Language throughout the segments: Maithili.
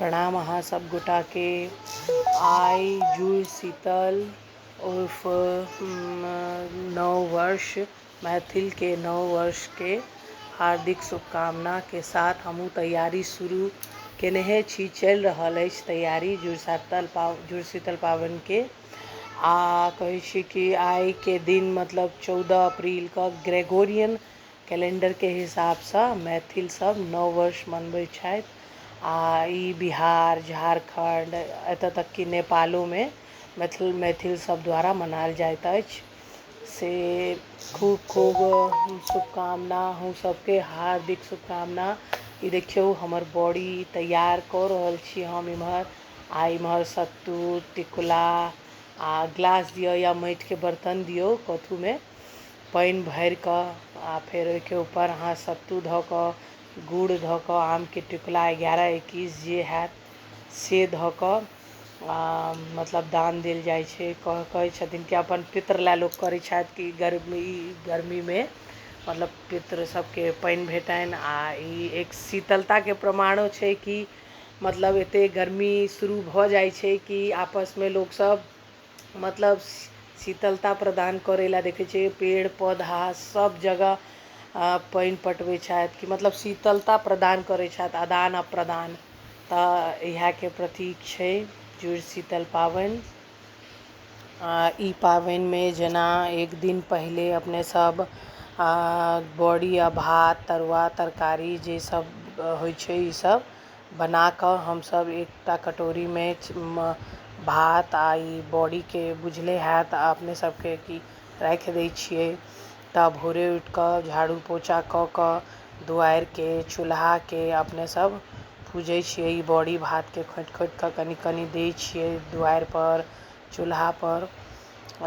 प्रणाम अहाँ सब गोटाके। आइ जुड़ शीतल उर्फ नव वर्ष, मैथिलके नव वर्षके हार्दिक शुभकामनाके साथ हमहूँ तैयारी शुरू केनेहे छी। चलि रहल अछि तैयारी जुड़ शीतल पाबनिके। आ कहै छी कि आइके दिन मतलब 14 अप्रीलके ग्रेगोरियन कैलेंडरके हिसाबसँ मैथिल सब नव वर्ष मनबै छथि। आ ई बिहार, झारखण्ड, एतऽ तक कि नेपालोमे मैथिल सब द्वारा मनायल जाइत अछि। से खूब खूब शुभकामना अहूँ सबके, हार्दिक शुभकामना। ई देखियौ, हमर बड़ी तैयार कऽ रहल छी हम इम्हर। आ इम्हर सत्तू टिकुला आ ग्लास दियौ या माटिके बर्तन दियौ, कथूमे पानि भरि कऽ आ फेर ओहिके ऊपर अहाँ सत्तू धऽ कऽ, गुड़ धऽ कऽ, आमके टिकुला 11 21 जे हैत से धऽ कऽ आ मतलब दान देल जाइ छै। कहै छथिन कि अपन पितृ लए लोक करै छथि कि गर्मीमे मतलब पितृ सबके पानि भेटनि। आ ई एक शीतलताके प्रमाणो छै कि मतलब एते गर्मी शुरू भऽ जाइ छै कि आपसमे लोकसब मतलब शीतलता प्रदान करै लए देखै छियै पेड़ पौधा सब जगह पानि पटबै छथि कि मतलब शीतलता प्रदान करै छथि, आदान आ प्रदान। तऽ इएहके प्रतीक छै जुड़ शीतल पाबनि। ई पाबनिमे जेना एक दिन पहिले अपने सब बड़ी आ भात, तरुआ, तरकारी जे सब होइ छै, ई सब बनाकऽ हमसब एकटा कटोरीमे भात आ ई बड़ीके, बुझले हैत अपने सबके, कि राखि दै छियै। तऽ भोरे उठिकऽ झाड़ू पोछा कऽ कऽ दुआरिके, चूल्हाके अपने सब पूजै छियै। ई बड़ी भातके खोँटि खोँटि कऽ कनि कनि दै छियै दुआरिपर, चूल्हापर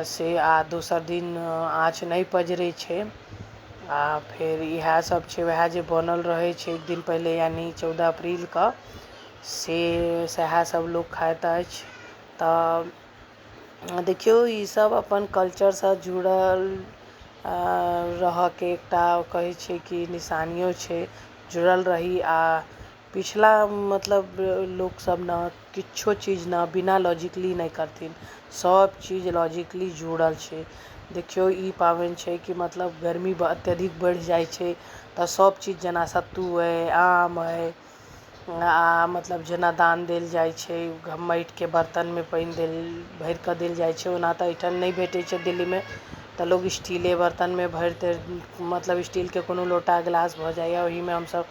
से। आ दोसर दिन आँच नहि पजरै छै। आ फेर इएह सब छै, वएह जे बनल रहै छै एक दिन पहिले, यानि 14 अप्रीलके, से सएह सब लोक खाइत अछि। तऽ देखियौ, ई सब अपन कल्चरसँ जुड़ल रहऽके एकटा कहै छै कि निशानियो छै, जुड़ल रही। आ पिछला मतलब लोकसब ने किछो चीज ने बिना लॉजिकली नहि करथिन, सब चीज लॉजिकली जुड़ल छै। देखियौ, ई पाबनि छै कि मतलब गर्मी अत्यधिक बढ़ि जाइ छै तऽ सब चीज जेना सत्तू अइ, आम अइ, आ मतलब जेना दान देल जाइ छै, माटिके बर्तनमे पानि देल भरि कऽ देल जाइ छै। ओना तऽ एहिठाम नहि भेटै छै दिल्लीमे, तऽ लोक स्टीले बर्तनमे भरि तरि, मतलब स्टीलके कोनो लोटा गिलास भऽ जाइए, ओहिमे हमसब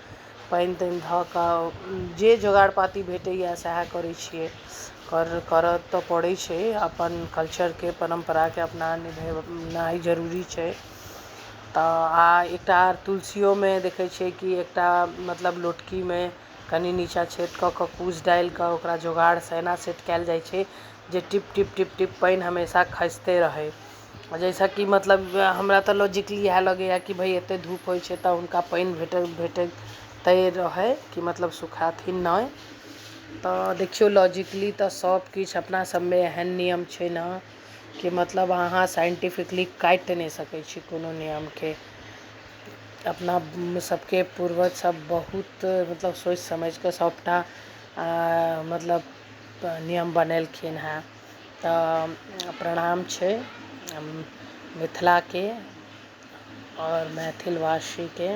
पानि तानि धऽ कऽ जे जोगाड़ पाती भेटैए सएह करै छियै। करऽ तऽ पड़ै छै, अपन कल्चरके, परम्पराके अपना निभेनाइ जरूरी छै। तऽ आ एकटा तुलसियोमे देखै छियै कि एकटा मतलब लोटकीमे कनि नीचाँ छेद कऽ कऽ, कूश डालि कऽ ओकरा जोगाड़सँ एना सेट कयल जाइ छै जे टिप टिप टिप टिप पानि हमेशा खसिते रहै, जाहिसँ कि मतलब हमरा तऽ लॉजिकली इएह लगैए कि भाय एते धूप होइ छै तऽ हुनका पानि भेटैत रहै कि मतलब सुखाथिन नहि। तऽ देखियौ, लॉजिकली तऽ सब किछु अपना सबमे एहन नियम छै ने कि मतलब अहाँ साइंटिफिकली काटि नहि सकै छी कोनो नियमके। अपना सबके पूर्वज सब बहुत मतलब सोचि समझि कऽ सबटा मतलब नियम बनेलखिन हेँ। तऽ प्रणाम छै मिथिलाके आओर मैथिलवासीके।